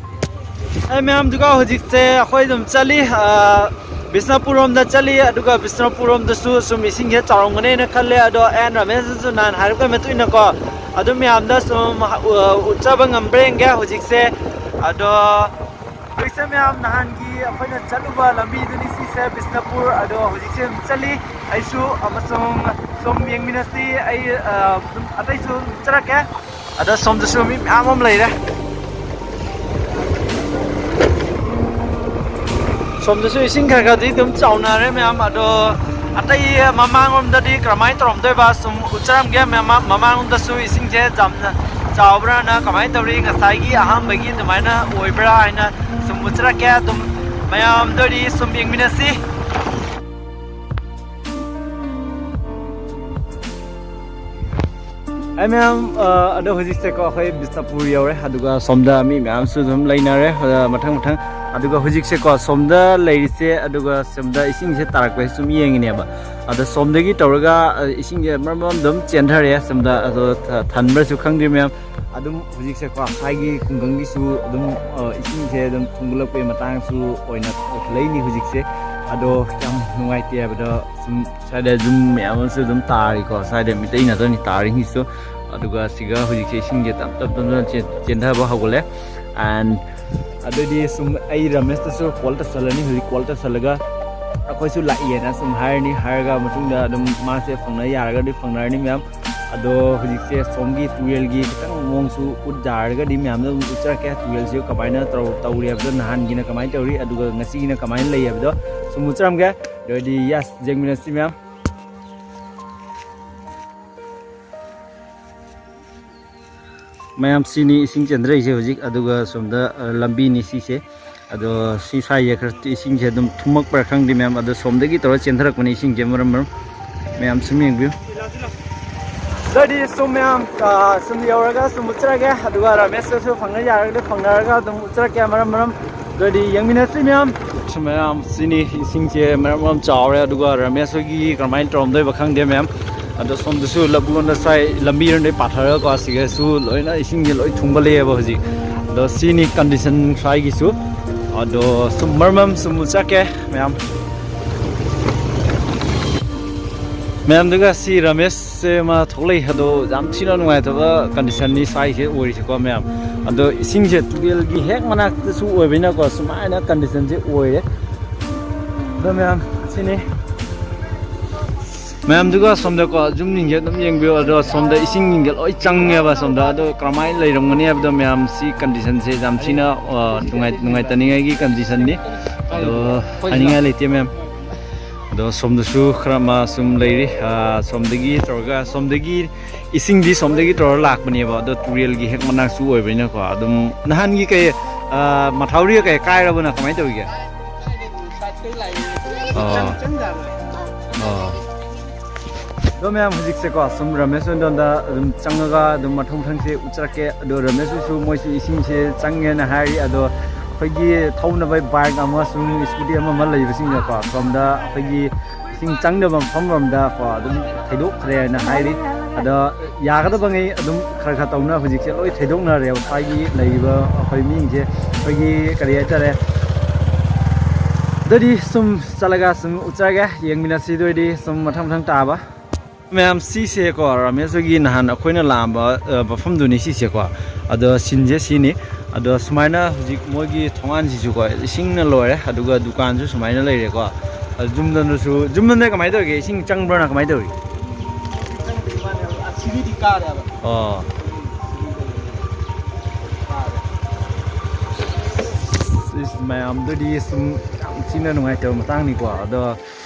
ꯑꯩ ꯃꯌꯥꯝꯗꯨꯒ ꯍꯧꯖꯤꯛꯁꯦ ꯑꯩꯈꯣꯏ ꯑꯗꯨꯝ ꯆꯠꯂꯤ, ꯑ, ꯕꯤꯁꯅꯨꯄꯨꯔ ꯔꯣꯝꯗ ꯆꯠꯂꯤ꯫ ꯑꯗꯨꯒ ꯕꯤꯁꯅꯨꯄꯨꯔ ꯔꯣꯝꯗꯁꯨ ꯁꯨꯝ ꯏꯁꯤꯡꯁꯦ ꯆꯥꯎꯔꯝꯒꯅꯦꯅ ꯈꯜꯂꯦ꯫ ꯑꯗꯣ ꯑꯦꯟ ꯔꯃꯦꯁꯅꯁꯨ ꯅꯍꯥꯟ ꯍꯥꯏꯔꯛꯄꯒꯤ ꯃꯇꯨꯡ ꯏꯟꯅꯀꯣ ꯑꯗꯨꯝ ꯃꯌꯥꯝꯗ ꯁꯨꯝ, ꯑ, ꯎꯠꯆꯕ ꯉꯝꯕ꯭ꯔꯥ ꯌꯦꯡꯒꯦ ꯍꯧꯖꯤꯛꯁꯦ꯫ ꯑꯗꯣ ꯍꯧꯖꯤꯛꯁꯦ ꯃꯌꯥꯝ ꯅꯍꯥꯟꯒꯤ ꯑꯩꯈꯣꯏꯅ ꯆꯠꯂꯨꯕ ꯂꯝꯕꯤꯗꯨꯅꯤ ꯁꯤꯁꯦ ꯕꯤꯁꯅꯨꯄꯨꯔ꯫ ꯑꯗꯣ ꯍꯧꯖꯤꯛꯁꯦ ꯑꯗꯨꯝ ꯆꯠꯂꯤ ꯑꯩꯁꯨ, ꯑꯃꯁꯨꯡ ꯁꯨꯝ ꯌꯦꯡꯃꯤꯟꯅꯁꯤ꯫ ꯑꯩ, ꯑ, ꯑꯗꯨꯝ ꯑꯇꯩꯁꯨ ꯑꯗꯨꯝ ꯆꯠꯂꯛꯀꯦ꯫ ꯑꯗ ꯁꯣꯝꯗꯁꯨ ꯃꯤ ꯃꯌꯥꯝ ꯑꯃ ꯂꯩꯔꯦ꯫ ꯁꯣꯝꯗꯁꯨ ꯏꯁꯤꯡ ꯈꯔ ꯈꯔꯗꯤ ꯑꯗꯨꯝ ꯆꯥꯎꯅꯔꯦ ꯃꯌꯥꯝ꯫ ꯑꯗꯣ ꯑꯇꯩ ꯃꯃꯥꯡꯂꯣꯝꯗꯗꯤ ꯀꯔꯝꯍꯥꯏꯅ ꯇꯧꯔꯝꯗꯣꯏꯕ? ꯁꯨꯝ ꯎꯠꯆꯔꯝꯒꯦ ꯃꯌꯥꯝ꯫ ꯃꯃꯥꯡꯂꯣꯝꯗꯁꯨ ꯏꯁꯤꯡꯁꯦ ꯌꯥꯝꯅ ꯆꯥꯎꯕ꯭ꯔꯥꯅ, ꯀꯃꯥꯏꯅ ꯇꯧꯔꯤ, ꯉꯁꯥꯏꯒꯤ ꯑꯍꯥꯟꯕꯒꯤ ꯑꯗꯨꯃꯥꯏꯅ ꯑꯣꯏꯕ꯭ꯔꯥ ꯍꯥꯏꯅ ꯁꯨꯝ ꯎꯠꯆꯔꯛꯀꯦ꯫ ꯑꯗꯨꯝ ꯃꯌꯥꯝꯗꯣ ꯑꯣꯏꯗꯤ ꯁꯨꯝ ꯌꯦꯡꯃꯤꯟꯅꯁꯤ꯫ ꯑꯩ ꯃꯌꯥꯝ, ꯑ, ꯑꯗꯣ ꯍꯧꯖꯤꯛꯁꯦꯀꯣ ꯑꯩꯈꯣꯏ ꯕꯤꯁꯅꯨꯄꯨꯔ ꯌꯧꯔꯦ, ꯑꯗꯨꯒ ꯁꯣꯝꯗ ꯃꯤ ꯃꯌꯥꯝꯁꯨ ꯑꯗꯨꯝ ꯂꯩꯅꯔꯦ, ꯑ, ꯃꯊꯪ ꯃꯊꯪ꯫ ꯑꯗꯨꯒ ꯍꯧꯖꯤꯛꯁꯦꯀꯣ ꯁꯣꯝꯗ ꯂꯩꯔꯤꯁꯦ, ꯑꯗꯨꯒ ꯁꯣꯝꯗ ꯏꯁꯤꯡꯁꯦ ꯇꯥꯔꯛꯄꯁꯦ ꯁꯨꯝ ꯌꯦꯡꯉꯤꯅꯦꯕ꯫ ꯑꯗꯣ ꯁꯣꯝꯗꯒꯤ ꯇꯧꯔꯒ, ꯑ, ꯏꯁꯤꯡꯁꯦ ꯃꯔꯝ ꯃꯔꯝ ꯑꯗꯨꯝ ꯆꯦꯟꯊꯔꯛꯑꯦ ꯁꯣꯝꯗ꯫ ꯑꯗꯣ ꯊ-, ꯊꯟꯕ꯭ꯔꯁꯨ ꯈꯪꯗꯦ ꯃꯌꯥꯝ꯫ ꯑꯗꯨꯝ ꯍꯧꯖꯤꯛꯁꯦꯀꯣ ꯁ꯭ꯋꯥꯏꯒꯤ ꯈꯨꯡꯒꯪꯒꯤꯁꯨ ꯑꯗꯨꯝ, ꯑ, ꯏꯁꯤꯡꯁꯦ ꯑꯗꯨꯝ ꯊꯨꯝꯒꯠꯂꯛꯄꯒꯤ ꯃꯇꯥꯡꯁꯨ ꯑꯣꯏꯅ ꯂꯩꯅꯤ ꯍꯧꯖꯤꯛꯁꯦ꯫ ꯑꯗꯣ ꯌꯥꯝ ꯅꯨꯡꯉꯥꯏꯇꯦ ꯍꯥꯏꯕꯗꯣ ꯁꯨꯝ ꯁ꯭ꯋꯥꯏꯗ ꯌꯨꯝ ꯃꯌꯥꯝ ꯑꯃꯁꯨ ꯑꯗꯨꯝ ꯇꯥꯔꯤꯀꯣ꯫ ꯁ꯭ꯋꯥꯏꯗ ꯃꯤꯇꯩ ꯉꯥꯛꯇꯅꯤ ꯇꯥꯔꯤꯁꯤꯡꯁꯨ꯫ ꯑꯗꯨꯒ ꯁꯤꯒ ꯍꯧꯖꯤꯛꯁꯦ ꯏꯁꯤꯡꯁꯦ ꯇꯞ ꯇꯞ ꯇꯞ ꯇꯞꯅ ꯆꯦꯟ-, ꯆꯦꯟꯊꯕ ꯍꯧꯒꯠꯂꯦ꯫ And ꯑꯗꯨꯗꯤ ꯁꯨꯝ ꯑꯩ ꯔꯃꯦꯁꯇꯁꯨ ꯀꯣꯜ ꯇꯧꯁꯜꯂꯅꯤ꯫ ꯍꯧꯖꯤꯛ ꯀꯣꯜ ꯇꯧꯁꯜꯂꯒ ꯑꯩꯈꯣꯏꯁꯨ ꯂꯥꯛꯏꯑꯅ ꯁꯨꯝ ꯍꯥꯏꯔꯅꯤ꯫ ꯍꯥꯏꯔꯒ ꯃꯇꯨꯡꯗ ꯑꯗꯨꯝ ꯃꯥꯁꯦ ꯐꯪꯅ ꯌꯥꯔꯒꯗꯤ ꯐꯪꯅꯔꯅꯤ ꯃꯌꯥꯝ꯫ ꯑꯗꯣ ꯍꯧꯖꯤꯛꯁꯦ ꯁꯣꯝꯒꯤ ꯇꯨꯔꯦꯜꯒꯤ ꯈꯤꯇꯪ ꯃꯑꯣꯡꯁꯨ ꯎꯠ ꯌꯥꯔꯒꯗꯤ ꯃꯌꯥꯝꯗ ꯑꯗꯨꯝ ꯎꯠꯆꯔꯛꯀꯦ꯫ ꯇꯨꯔꯦꯜꯁꯤ ꯀꯃꯥꯏꯅ ꯇꯧ-, ꯇꯧꯔꯤ ꯍꯥꯏꯕꯗꯣ, ꯅꯍꯥꯟꯒꯤꯅ ꯀꯃꯥꯏꯅ ꯇꯧꯔꯤ, ꯑꯗꯨꯒ ꯉꯁꯤꯒꯤꯅ ꯀꯃꯥꯏꯅ ꯂꯩ ꯍꯥꯏꯕꯗꯣ ꯁꯨꯝ ꯎꯠꯆꯔꯝꯒꯦ꯫ ꯑꯗꯨ ꯑꯣꯏꯔꯗꯤ yes, ꯌꯦꯡꯃꯤꯟꯅꯁꯤ ꯃꯌꯥꯝ꯫ ꯃꯌꯥꯝ, ꯁꯤꯅꯤ ꯏꯁꯤꯡ ꯆꯦꯟꯊꯔꯛꯏꯁꯦ ꯍꯧꯖꯤꯛ꯫ ꯑꯗꯨꯒ ꯁꯣꯝꯗ, ꯑ, ꯂꯝꯕꯤꯅꯤ ꯁꯤꯁꯦ꯫ ꯑꯗꯣ ꯁꯤ ꯁ꯭ꯋꯥꯏꯁꯦ ꯈꯔ ꯏꯁꯤꯡꯁꯦ ꯑꯗꯨꯝ ꯊꯨꯝꯃꯛꯄ꯭ꯔꯥ ꯈꯪꯗꯦ ꯃꯌꯥꯝ꯫ ꯑꯗꯣ ꯁꯣꯝꯗꯒꯤ ꯇꯧꯔ ꯆꯦꯟꯊꯔꯛꯄꯅꯤ ꯏꯁꯤꯡꯁꯦ ꯃꯔꯝ ꯃꯔꯝ꯫ ꯃꯌꯥꯝ ꯁꯨꯝ ꯌꯦꯡꯕꯤꯌꯨ꯫ ꯑꯗꯨꯗꯤ ꯁꯨꯝ ꯃꯌꯥꯝ, ꯑ, ꯁꯨꯝ ꯌꯧꯔꯒ ꯁꯨꯝ ꯎꯠꯆꯔꯒꯦ꯫ ꯑꯗꯨꯒ ꯔꯃꯦꯁꯇꯁꯨ ꯐꯪꯅ ꯌꯥꯔꯒꯗꯤ ꯐꯪꯅꯔꯒ ꯑꯗꯨꯝ ꯎꯠꯆꯔꯛꯀꯦ ꯃꯔꯝ ꯃꯔꯝ꯫ ꯑꯗꯨꯗꯤ ꯌꯦꯡꯃꯤꯟꯅꯁꯤ ꯃꯌꯥꯝ꯫ ꯁꯨꯝ ꯃꯌꯥꯝ, ꯁꯤꯅꯤ ꯏꯁꯤꯡꯁꯦ ꯃꯔꯝ ꯃꯔꯝ ꯆꯥꯎꯔꯦ꯫ ꯑꯗꯨꯒ ꯔꯃꯦꯁ ꯍꯣꯏꯒꯤ ꯀꯔꯝꯍꯥꯏꯅ ꯇꯧꯔꯝꯗꯣꯏꯕ ꯈꯪꯗꯦ ꯃꯌꯥꯝ꯫ ꯑꯗꯣ ꯁꯣꯝꯗꯁꯨ ꯂꯕꯨꯛꯂꯣꯝꯗ ꯁ꯭ꯋꯥꯏ ꯂꯝꯕꯤꯔꯣꯝꯗꯩ ꯄꯥꯊꯔꯒꯀꯣ ꯁꯤꯒꯁꯨ ꯂꯣꯏꯅ ꯏꯁꯤꯡꯁꯦ ꯂꯣꯏ ꯊꯨꯝꯒꯠꯂꯛꯑꯦꯕ ꯍꯧꯖꯤꯛ꯫ ꯑꯗꯣ ꯁꯤꯅꯤ ꯀꯟꯗꯤꯁꯟ ꯁ꯭ꯋꯥꯏꯒꯤꯁꯨ꯫ ꯑꯗꯣ ꯁꯨꯝ ꯃꯔꯝ ꯃꯔꯝ ꯁꯨꯝ ꯎꯠꯆꯔꯛꯀꯦ ꯃꯌꯥꯝ꯫ ꯃꯌꯥꯝꯗꯨꯒ ꯁꯤ ꯔꯃꯦꯁꯁꯦ ꯃꯥ ꯊꯣꯛꯂꯛꯏ꯫ ꯑꯗꯣ ꯌꯥꯝ ꯊꯤꯅ ꯅꯨꯡꯉꯥꯏꯇꯕ ꯀꯟꯗꯤꯁꯟꯅꯤ ꯁ꯭ꯋꯥꯏꯁꯦ ꯑꯣꯏꯔꯤꯁꯦꯀꯣ ꯃꯌꯥꯝ꯫ ꯑꯗꯣ ꯏꯁꯤꯡꯁꯦ ꯇꯨꯔꯦꯜꯒꯤ ꯍꯦꯛ ꯃꯅꯥꯛꯇꯁꯨ ꯑꯣꯏꯕꯅꯤꯅꯀꯣ ꯁꯨꯃꯥꯏꯅ ꯀꯟꯗꯤꯁꯟꯁꯦ ꯑꯣꯏꯔꯦ꯫ ꯑꯗꯣ ꯃꯌꯥꯝ ꯁꯤꯅꯤ꯫ ꯃꯌꯥꯝꯗꯨꯒ ꯁꯣꯝꯗꯀꯣ ꯌꯨꯝꯁꯤꯡꯁꯦ ꯑꯗꯨꯝ ꯌꯦꯡꯕꯤꯌꯨ꯫ ꯑꯗꯣ ꯁꯣꯝꯗ ꯏꯁꯤꯡꯁꯤꯡꯁꯦ ꯂꯣꯏ ꯆꯪꯉꯦꯕ ꯁꯣꯝꯗ꯫ ꯑꯗꯣ ꯀꯔꯝꯍꯥꯏꯅ ꯂꯩꯔꯝꯒꯅꯤ ꯍꯥꯏꯕꯗꯣ ꯃꯌꯥꯝ ꯁꯤ ꯀꯟꯗꯤꯁꯟꯁꯦ ꯌꯥꯝ ꯊꯤꯅ, ꯑ, ꯅꯨꯡꯉꯥꯏ-, ꯅꯨꯡꯉꯥꯏꯇꯅꯤꯡꯉꯥꯏꯒꯤ ꯀꯟꯗꯤꯁꯟꯅꯤ꯫ ꯑꯗꯣ ꯍꯥꯏꯅꯤꯡꯉꯥꯏ ꯂꯩꯇꯦ, ꯃꯌꯥꯝ꯫ ꯑꯗꯣ ꯁꯣꯝꯗꯁꯨ ꯈꯔ ꯑꯃ ꯁꯨꯝ ꯂꯩꯔꯤ꯫ ꯑꯥ, ꯁꯣꯝꯗꯒꯤ ꯇꯧꯔꯒ, ꯁꯣꯝꯗꯒꯤ ꯏꯁꯤꯡꯗꯤ ꯁꯣꯝꯗꯒꯤ ꯇꯧꯔ ꯂꯥꯛꯄꯅꯦꯕ, ꯑꯗꯣ ꯇꯨꯔꯦꯜꯒꯤ ꯍꯦꯛ ꯃꯅꯥꯛꯁꯨ ꯑꯣꯏꯕꯅꯤꯅꯀꯣ꯫ ꯑꯗꯨꯝ ꯅꯍꯥꯟꯒꯤ ꯀꯩ, ꯑꯥ, ꯃꯊꯥꯎꯔꯤꯒ ꯀꯩ ꯀꯥꯏꯔꯕꯅ ꯀꯃꯥꯏꯅ ꯇꯧꯔꯤꯒꯦ? ꯑꯣ꯫ ꯑꯣ꯫ ꯑꯗꯣ ꯃꯌꯥꯝ, ꯍꯧꯖꯤꯛꯁꯦꯀꯣ, ꯁꯨꯝ ꯔꯃꯦꯁ ꯍꯣꯏꯗꯣꯝꯗ ꯑꯗꯨꯝ ꯆꯪꯉꯒ ꯑꯗꯨꯝ ꯃꯊꯪ ꯃꯊꯪꯁꯦ ꯎꯠꯆꯔꯛꯀꯦ꯫ ꯑꯗꯣ ꯔꯃꯦꯁ ꯍꯣꯏꯁꯨ, ꯃꯣꯏꯁꯨ ꯏꯁꯤꯡꯁꯦ ꯆꯪꯉꯦꯅ ꯍꯥꯏꯔꯤ꯫ ꯑꯗꯣ ꯑꯩꯈꯣꯏꯒꯤ ꯊꯧꯅꯕ ꯕꯥꯏꯛ ꯑꯃꯁꯨꯡ ꯁ꯭ꯀꯨꯇꯤ ꯑꯃ ꯑꯃ ꯂꯩꯕꯁꯤꯡꯅꯀꯣ, ꯁꯣꯝꯗ ꯑꯩꯈꯣꯏꯒꯤ ꯏꯁꯤꯡ ꯆꯪꯗꯕ ꯃꯐꯝ ꯑꯃꯗꯀꯣ ꯑꯗꯨꯝ ꯊꯩꯗꯣꯛꯈ꯭ꯔꯦꯅ ꯍꯥꯏꯔꯤ꯫ ꯑꯗꯣ ꯌꯥꯒꯗꯕꯉꯩ ꯑꯗꯨꯝ ꯈꯔ ꯈꯔ ꯇꯧꯅ ꯍꯧꯖꯤꯛꯁꯦ ꯂꯣꯏ ꯊꯩꯗꯣꯛꯅꯔꯦꯕ, ꯁ꯭ꯋꯥꯏꯒꯤ ꯂꯩꯔꯤꯕ ꯑꯩꯈꯣꯏ ꯃꯤꯁꯤꯡꯁꯦ, ꯑꯩꯈꯣꯏꯒꯤ ꯀꯔꯤ ꯍꯥꯏꯇꯥꯔꯦ꯫ ꯑꯗꯨꯗꯤ ꯁꯨꯝ ꯆꯠꯂꯒ ꯁꯨꯝ ꯎꯠꯆꯔꯒꯦ, ꯌꯦꯡꯃꯤꯟꯅꯁꯤ꯫ ꯑꯗꯨ ꯑꯣꯏꯔꯗꯤ ꯁꯨꯝ ꯃꯊꯪ ꯃꯊꯪ ꯇꯥꯕ꯫ ꯃꯌꯥꯝ, ꯁꯤꯁꯦꯀꯣ, ꯔꯥꯃꯦꯁ ꯍꯣꯏꯒꯤ ꯅꯍꯥꯟ ꯑꯩꯈꯣꯏꯅ ꯂꯥꯛꯑꯝꯕ, ꯑ, ꯃꯐꯝꯗꯨꯅꯤ ꯁꯤꯁꯦꯀꯣ꯫ ꯑꯗꯣ ꯁꯤꯟꯁꯦ ꯁꯤꯅꯤ꯫ ꯑꯗꯣ ꯁꯨꯃꯥꯏꯅ ꯍꯧꯖꯤꯛ ꯃꯣꯏꯒꯤ ꯊꯣꯡꯒꯥꯟꯁꯤꯁꯨꯀꯣ, ꯏꯁꯤꯡꯅ ꯂꯣꯏꯔꯦ꯫ ꯑꯗꯨꯒ ꯗꯨꯀꯥꯟꯁꯨ ꯁꯨꯃꯥꯏꯅ ꯂꯩꯔꯦꯀꯣ꯫ ꯑꯗꯣ ꯌꯨꯝꯗꯅꯁꯨ, ꯌꯨꯝꯗꯅ ꯀꯃꯥꯏꯅ ꯇꯧꯔꯤꯒꯦ? ꯏꯁꯤꯡ ꯆꯪꯕ꯭ꯔꯣꯅ ꯀꯃꯥꯏꯅ ꯇꯧꯔꯤ? ꯑꯣ꯫ ꯏꯁ, ꯃꯌꯥꯝꯗꯨꯗꯤ ꯁꯨꯝ ꯌꯥꯝ ꯊꯤꯅ ꯅꯨꯡꯉꯥꯏꯇꯕ ꯃꯇꯥꯡꯅꯤꯀꯣ꯫ ꯑꯗꯣ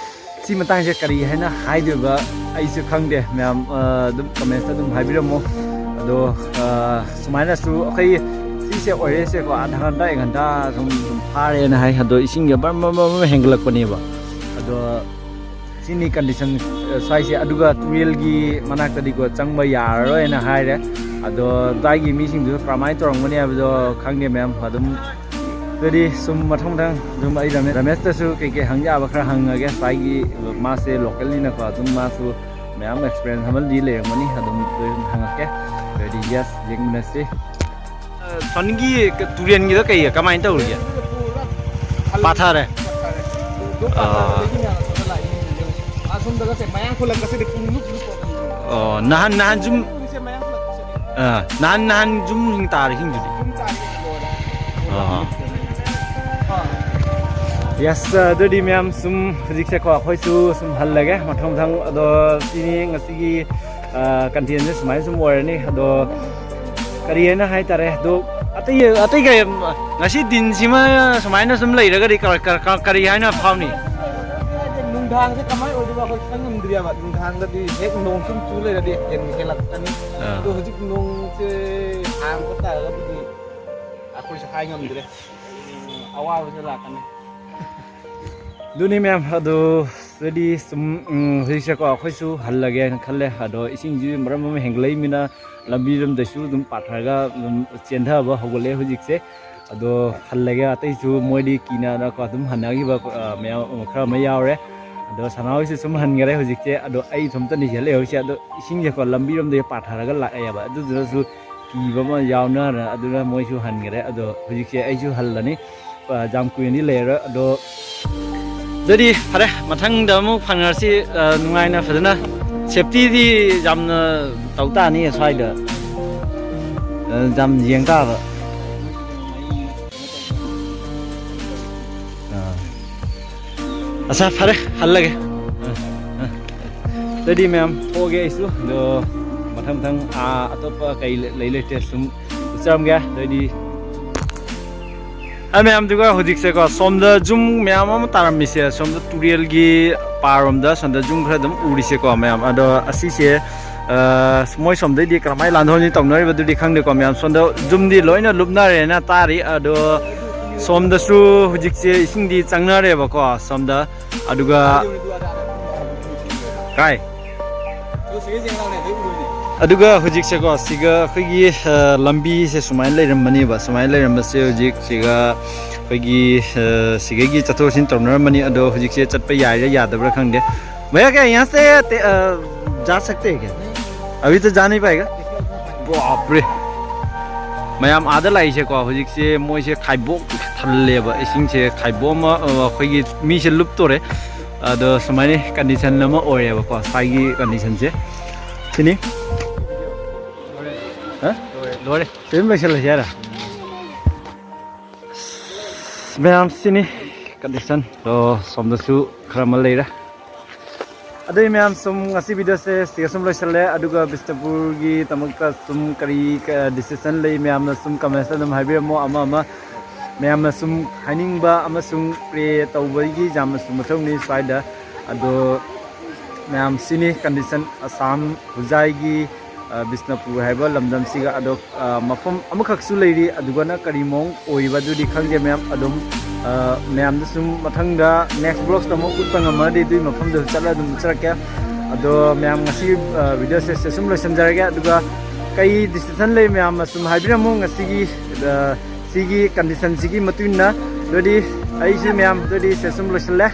ꯁꯤ ꯃꯇꯥꯡꯁꯦ ꯀꯔꯤ ꯍꯥꯏꯅ ꯍꯥꯏꯗꯣꯏꯕ ꯑꯩꯁꯨ ꯈꯪꯗꯦ꯫ ꯃꯌꯥꯝ, ꯑ, ꯑꯗꯨꯝ ꯀꯃꯦꯟꯁꯇ ꯑꯗꯨꯝ ꯍꯥꯏꯕꯤꯔꯝꯃꯣ꯫ ꯑꯗꯣ, ꯑ, ꯁꯨꯃꯥꯏꯅꯁꯨ ꯑꯩꯈꯣꯏ ꯁꯤꯁꯦ ꯑꯣꯏꯔꯦꯁꯦꯀꯣ, ꯑꯥꯙꯥ ꯘꯟꯇꯥ, ꯑꯦꯛ ꯘꯟꯇꯥ ꯁꯨꯝ, ꯁꯨꯝ ꯐꯥꯔꯦꯅ ꯍꯥꯏ꯫ ꯑꯗꯣ ꯏꯁꯤꯡꯁꯦ ꯕꯔꯝ ꯕꯔꯝ ꯕꯔꯝ ꯍꯦꯟꯒꯠꯂꯛꯄꯅꯦꯕ꯫ ꯑꯗꯣ ꯁꯤꯅꯤ ꯀꯟꯗꯤꯁꯟ, ꯑ, ꯁ꯭ꯋꯥꯏꯁꯦ꯫ ꯑꯗꯨꯒ ꯇꯨꯔꯦꯜꯒꯤ ꯃꯅꯥꯛꯇꯗꯤꯀꯣ ꯆꯪꯕ ꯌꯥꯔꯔꯣꯏꯅ ꯍꯥꯏꯔꯦ꯫ ꯑꯗꯣ ꯑꯗꯨꯋꯥꯏꯒꯤ ꯃꯤꯁꯤꯡꯗꯨꯁꯨ ꯀꯔꯝꯍꯥꯏꯅ ꯇꯧꯔꯝꯒꯅꯤ ꯍꯥꯏꯕꯗꯣ ꯈꯪꯗꯦ, ꯃꯌꯥꯝ꯫ ꯑꯗꯨꯝ ꯑꯗꯨꯗꯤ ꯁꯨꯝ ꯃꯊꯪ ꯃꯊꯪ ꯑꯗꯨꯝ ꯑꯩ ꯔꯃꯦ-, ꯔꯃꯦꯁꯇꯁꯨ ꯀꯩꯀꯩ ꯍꯪ ꯌꯥꯕ ꯈꯔ ꯍꯪꯉꯒꯦ꯫ ꯉꯁꯥꯏꯒꯤ ꯃꯥꯁꯦ ꯂꯣꯀꯦꯜꯅꯤꯅꯀꯣ, ꯑꯗꯨꯝ ꯃꯥꯁꯨ ꯃꯌꯥꯝ ꯑꯦꯛꯁꯄꯤꯔꯤꯌꯦꯟꯁ ꯑꯃꯗꯤ ꯂꯩꯔꯝꯒꯅꯤ꯫ ꯑꯗꯨꯝ ꯍꯪꯉꯛꯀꯦ꯫ ꯑꯗꯨꯗꯤ ꯌꯦꯁ, ꯌꯦꯡꯃꯤꯟꯅꯁꯤ꯫ ꯁꯣꯟꯒꯤ ꯇꯨꯔꯦꯟꯒꯤꯗ ꯀꯩ ꯀꯃꯥꯏꯅ ꯇꯧꯔꯤꯒꯦ? ꯄꯥꯊꯔꯦ꯫ ꯑꯥ꯫ ꯑꯁꯣꯝꯗꯒꯁꯦ ꯃꯌꯥꯡ ꯈꯨꯂꯛꯀꯁꯤꯗꯤ ꯄꯨꯡꯂꯨꯞ ꯂꯨꯞꯄ꯫ ꯑꯣ, ꯅꯍꯥꯟ, ꯅꯍꯥꯟ ꯁꯨꯝ ꯁꯦ ꯃꯌꯥꯡ ꯈꯨꯂꯛꯀꯁꯤꯗꯤ꯫ ꯑꯥ, ꯅꯍꯥꯟ, ꯅꯍꯥꯟ ꯁꯨꯝ ꯍꯤꯡ ꯇꯥꯔꯦ, ꯍꯤꯡꯗꯨꯗꯤ꯫ ꯌꯨꯝ ꯆꯥꯔꯤ ꯂꯣꯏꯔꯦ꯫ ꯑꯥ꯫ ꯑꯥ꯫ ꯌꯦꯁ, ꯑꯗꯨꯗꯤ ꯃꯌꯥꯝ ꯁꯨꯝ ꯍꯧꯖꯤꯛꯁꯦꯀꯣ, ꯑꯩꯈꯣꯏꯁꯨ ꯁꯨꯝ ꯍꯜꯂꯒꯦ ꯃꯊꯪ ꯃꯊꯪ꯫ ꯑꯗꯣ ꯁꯤꯅꯤ ꯉꯁꯤꯒꯤ, ꯑꯥ, ꯀꯟꯇꯦꯟꯁꯦ ꯁꯨꯃꯥꯏꯅ ꯁꯨꯝ ꯑꯣꯏꯔꯅꯤ꯫ ꯑꯗꯣ ꯀꯔꯤ ꯍꯥꯏꯅ ꯍꯥꯏꯇꯥꯔꯦ, ꯑꯗꯣ ꯑꯇꯩ ꯑꯇꯩ ꯀꯔꯤ, ꯉꯁꯤ ꯗꯤꯟꯁꯤꯃ ꯁꯨꯃꯥꯏꯅ ꯁꯨꯝ ꯂꯩꯔꯒꯗꯤ ꯀ- ꯀ- ꯀ- ꯀꯔꯤ ꯍꯥꯏꯅ ꯐꯥꯎꯅꯤ? ꯅꯨꯡꯗꯥꯡꯁꯦ ꯀꯃꯥꯏꯅ ꯑꯣꯏꯗꯣꯏꯕ ꯑꯩꯈꯣꯏ ꯈꯪ ꯉꯝꯗ꯭ꯔꯤꯕ꯫ ꯅꯨꯡꯗꯥꯡꯗꯗꯤ ꯍꯦꯛ ꯅꯣꯡ ꯁꯨꯝ ꯆꯨ ꯂꯩꯔꯗꯤ ꯍꯦꯟ ꯍꯦꯜꯂꯛꯀꯅꯤ꯫ ꯑꯥ꯫ ꯑꯗꯣ ꯍꯧꯖꯤꯛ ꯅꯣꯡꯁꯦ ꯍꯥꯡꯕ ꯇꯥꯔꯒꯕꯨꯗꯤ ꯑꯩꯈꯣꯏꯁꯨ ꯍꯥꯏ ꯉꯝꯗ꯭ꯔꯦ꯫ ꯑꯋꯥꯕꯁꯦ ꯂꯥꯛꯀꯅꯤ꯫ ꯑꯗꯨꯅꯤ ꯃꯌꯥꯝ, ꯑꯗꯨ ꯁꯤꯗꯤ ꯁꯨꯝ, ꯎꯝ, ꯍꯧꯖꯤꯛꯁꯦꯀꯣ ꯑꯩꯈꯣꯏꯁꯨ ꯍꯜꯂꯒꯦꯅ ꯈꯜꯂꯦ꯫ ꯑꯗꯣ ꯏꯁꯤꯡꯁꯤ ꯃꯔꯝ ꯑꯃ ꯍꯦꯟꯒꯠꯂꯛꯏꯃꯤꯅ ꯂꯝꯕꯤꯔꯣꯝꯗꯁꯨ ꯑꯗꯨꯝ ꯄꯥꯊꯔꯒ ꯑꯗꯨꯝ ꯆꯦꯟꯊꯕ ꯍꯧꯒꯠꯂꯛꯑꯦ ꯍꯧꯖꯤꯛꯁꯦ꯫ ꯑꯗꯣ ꯍꯜꯂꯒꯦ, ꯑꯇꯩꯁꯨ ꯃꯣꯏꯗꯤ ꯀꯤꯅꯔꯒ ꯑꯗꯨꯝ ꯍꯟꯅꯈꯤꯕ, ꯑ, ꯃꯌꯥꯝ ꯈꯔ ꯑꯃ ꯌꯥꯎꯔꯦ꯫ ꯑꯗꯣ ꯁꯅꯥꯍꯣꯏꯁꯨ ꯁꯨꯝ ꯍꯟꯈꯔꯦ ꯍꯧꯖꯤꯛꯁꯦ꯫ ꯑꯗꯣ ꯑꯩ ꯏꯊꯣꯝꯇꯅꯤ ꯁꯤꯗ ꯂꯩꯍꯧꯔꯤꯁꯦ꯫ ꯑꯗꯣ ꯏꯁꯤꯡꯁꯦꯀꯣ ꯂꯝꯕꯤꯔꯣꯝꯗꯒꯤ ꯄꯥꯊꯔꯒ ꯂꯥꯛꯑꯦꯕ, ꯑꯗꯨꯗꯨꯅꯁꯨ ꯀꯤꯕ ꯑꯃ ꯌꯥꯎꯅꯔ ꯑꯗꯨꯅ ꯃꯣꯏꯁꯨ ꯍꯟꯈꯔꯦ꯫ ꯑꯗꯣ ꯍꯧꯖꯤꯛꯁꯦ ꯑꯩꯁꯨ ꯍꯜꯂꯅꯤ꯫ ꯑ, ꯌꯥꯝ ꯀꯨꯏꯅꯗꯤ ꯂꯩꯔꯔꯣꯏ꯫ ꯑꯗꯣ ꯑꯗꯨꯗꯤ ꯐꯔꯦ, ꯃꯊꯪꯗ ꯑꯃꯨꯛ ꯐꯪꯅꯔꯁꯤ꯫ ꯑ, ꯅꯨꯡꯉꯥꯏꯅ ꯐꯖꯅ, ꯁꯦꯞꯇꯤꯗꯤ ꯌꯥꯝꯅ ꯇꯧ ꯇꯥꯅꯤ ꯁ꯭ꯋꯥꯏꯗ꯫ ꯑ, ꯌꯥꯝ ꯌꯦꯡ ꯇꯥꯕ꯫ ꯑ꯫ ꯑꯁꯥ, ꯐꯔꯦ, ꯍꯜꯂꯒꯦ꯫ ꯑ, ꯑ꯫ ꯑꯗꯨꯗꯤ ꯃꯌꯥꯝ ꯊꯣꯛꯑꯒꯦ ꯑꯩꯁꯨ꯫ ꯑꯗꯣ ꯃꯊꯪ ꯃꯊꯪ, ꯑ, ꯑꯇꯣꯞꯄ ꯀꯩ ꯂꯩ ꯂꯩꯇꯦ ꯁꯨꯝ ꯎꯠꯆꯔꯝꯒꯦ꯫ ꯑꯗꯨꯗꯤ ꯑ, ꯃꯌꯥꯝꯗꯨꯒ ꯍꯧꯖꯤꯛꯁꯦꯀꯣ, ꯁꯣꯝꯗ ꯖꯨꯝ ꯃꯌꯥꯝ ꯑꯃ ꯇꯥꯔꯝꯃꯤꯁꯦ, ꯁꯣꯝꯗ ꯇꯨꯔꯦꯜꯒꯤ ꯄꯥꯔꯣꯝꯗ ꯁꯣꯝꯗ ꯖꯨꯝ ꯈꯔ ꯑꯗꯨꯝ ꯎꯔꯤꯁꯦꯀꯣ ꯃꯌꯥꯝ꯫ ꯑꯗꯣ ꯑꯁꯤꯁꯦ, ꯑ, ꯃꯣꯏ ꯁꯣꯝꯗꯩꯗꯤ ꯀꯔꯝꯍꯥꯏꯅ ꯂꯥꯟꯗꯣꯛꯅꯤ ꯇꯧꯅꯔꯤꯕꯗꯨꯗꯤ ꯈꯪꯗꯦꯀꯣ ꯃꯌꯥꯝ꯫ ꯁꯣꯝꯗ ꯖꯨꯝꯗꯤ ꯂꯣꯏꯅ ꯂꯨꯞꯅꯔꯦꯅ ꯇꯥꯔꯤ꯫ ꯑꯗꯣ ꯁꯣꯝꯗꯁꯨ ꯍꯧꯖꯤꯛꯁꯦ ꯏꯁꯤꯡꯗꯤ ꯆꯪꯅꯔꯦꯕꯀꯣ ꯁꯣꯝꯗ꯫ ꯑꯗꯨꯒ ꯀꯥꯏ? ꯑꯗꯨꯒ ꯍꯧꯖꯤꯛꯁꯦꯀꯣ, ꯁꯤꯒ ꯑꯩꯈꯣꯏꯒꯤ, ꯑ, ꯂꯝꯕꯤꯁꯦ ꯁꯨꯃꯥꯏꯅ ꯂꯩꯔꯝꯕꯅꯦꯕ꯫ ꯁꯨꯃꯥꯏꯅ ꯂꯩꯔꯝꯕꯁꯦ ꯍꯧꯖꯤꯛ ꯁꯤꯒ ꯑꯩꯈꯣꯏꯒꯤ, ꯑ, ꯁꯤꯒꯒꯤ ꯆꯠꯊꯣꯛ ꯆꯠꯁꯤꯟ ꯇꯧꯅꯔꯝꯕꯅꯤ꯫ ꯑꯗꯣ ꯍꯧꯖꯤꯛꯁꯦ ꯆꯠꯄ ꯌꯥꯏꯔꯥ ꯌꯥꯗꯕ꯭ꯔꯥ ꯈꯪꯗꯦ꯫ भैया, क्या यहाँ से ते-, अ, जा सकते हैं क्या? अभी तो जा नहीं पाएगा। बाप रे। ꯃꯌꯥꯝ ꯑꯥꯗ ꯂꯥꯛꯏꯁꯦꯀꯣ, ꯍꯧꯖꯤꯛꯁꯦ ꯃꯣꯏꯁꯦ ꯈꯥꯏꯕꯣꯛ ꯊꯜꯂꯦꯕ, ꯏꯁꯤꯡꯁꯦ ꯈꯥꯏꯕꯣꯛ ꯑꯃ, ꯑ, ꯑꯩꯈꯣꯏꯒꯤ ꯃꯤꯁꯦ ꯂꯨꯞꯇꯣꯔꯦ꯫ ꯑꯗꯣ ꯁꯨꯃꯥꯏꯅ ꯀꯟꯗꯤꯁꯟ ꯑꯃ ꯑꯣꯏꯔꯦꯕꯀꯣ, ꯁ꯭ꯋꯥꯏꯒꯤ ꯀꯟꯗꯤꯁꯟꯁꯦ ꯁꯤꯅꯤ꯫ ꯍꯥ? ꯂꯣꯏꯔꯦ꯫ ꯁꯤ ꯑꯗꯨꯝ ꯂꯣꯏꯁꯤꯜꯂꯁꯤ ꯍꯥꯏꯔ? ꯃꯌꯥꯝ ꯁꯤꯅꯤ ꯀꯟꯗꯤꯁꯟ꯫ ꯑꯗꯣ ꯁꯣꯝꯗꯁꯨ ꯈꯔ ꯑꯃ ꯂꯩꯔꯦ꯫ ꯑꯗꯨꯏ ꯃꯌꯥꯝ, ꯁꯨꯝ ꯉꯁꯤ ꯚꯤꯗꯤꯑꯣꯁꯦ ꯁꯤꯒ ꯁꯨꯝ ꯂꯣꯏꯁꯜꯂꯦ꯫ ꯑꯗꯨꯒ ꯕꯤꯁꯅꯨꯄꯨꯔꯒꯤꯗꯃꯛꯇ ꯁꯨꯝ ꯀꯔꯤ decision ꯂꯩ, ꯃꯌꯥꯝꯅ ꯁꯨꯝ comments ꯑꯗꯨꯝ ꯍꯥꯏꯕꯤꯔꯝꯃꯣ, ꯑꯃ ꯑꯃ ꯃꯌꯥꯝꯅ ꯁꯨꯝ ꯍꯥꯏꯅꯤꯡꯕ ꯑꯃꯁꯨꯡ pray ꯇꯧꯕꯒꯤ ꯌꯥꯝꯅꯁꯨ ꯃꯊꯧꯅꯤ ꯁ꯭ꯋꯥꯏꯗ꯫ ꯑꯗꯣ ꯃꯌꯥꯝ, ꯁꯤꯅꯤ condition ꯑꯁꯥꯝ ꯍꯨꯖꯥꯏꯒꯤ, ꯑ, ꯕꯤꯁꯅꯨꯄꯨꯔ ꯍꯥꯏꯕ ꯂꯝꯗꯝꯁꯤꯒ꯫ ꯑꯗꯣ, ꯑ, ꯃꯐꯝ ꯑꯃꯈꯛꯁꯨ ꯂꯩꯔꯤ, ꯑꯗꯨꯒꯅ ꯀꯔꯤ ꯃꯑꯣꯡ ꯑꯣꯏꯕ ꯑꯗꯨꯗꯤ ꯈꯪꯗꯦ ꯃꯌꯥꯝ꯫ ꯑꯗꯨꯝ, ꯑ, ꯃꯌꯥꯝꯗ ꯁꯨꯝ ꯃꯊꯪꯗ next vlogsꯇ ꯑꯃꯨꯛ ꯎꯠꯄ ꯉꯝꯃꯒꯗꯤ ꯑꯗꯨꯒꯤ ꯃꯐꯝꯗꯨꯁꯨ ꯆꯠꯂ ꯑꯗꯨꯝ ꯎꯠꯆꯔꯛꯀꯦ꯫ ꯑꯗꯣ ꯃꯌꯥꯝ, ꯉꯁꯤ, ꯑ, ꯚꯤꯗꯤꯑꯣꯁꯦ ꯁꯤ ꯁꯨꯝ ꯂꯣꯏꯁꯤꯟꯖꯔꯒꯦ꯫ ꯑꯗꯨꯒ ꯀꯩ decision ꯂꯩ ꯃꯌꯥꯝꯅ ꯁꯨꯝ ꯍꯥꯏꯕꯤꯔꯝꯃꯨ ꯉꯁꯤꯒꯤ, ꯑ, ꯁꯤꯒꯤ conditionꯁꯤꯒꯤ ꯃꯇꯨꯡ ꯏꯟꯅ꯫ ꯑꯗꯨꯗꯤ ꯑꯩꯁꯨ ꯃꯌꯥꯝ, ꯑꯗꯨꯗꯤ ꯁꯤ ꯁꯨꯝ ꯂꯣꯏꯁꯤꯜꯂꯦ꯫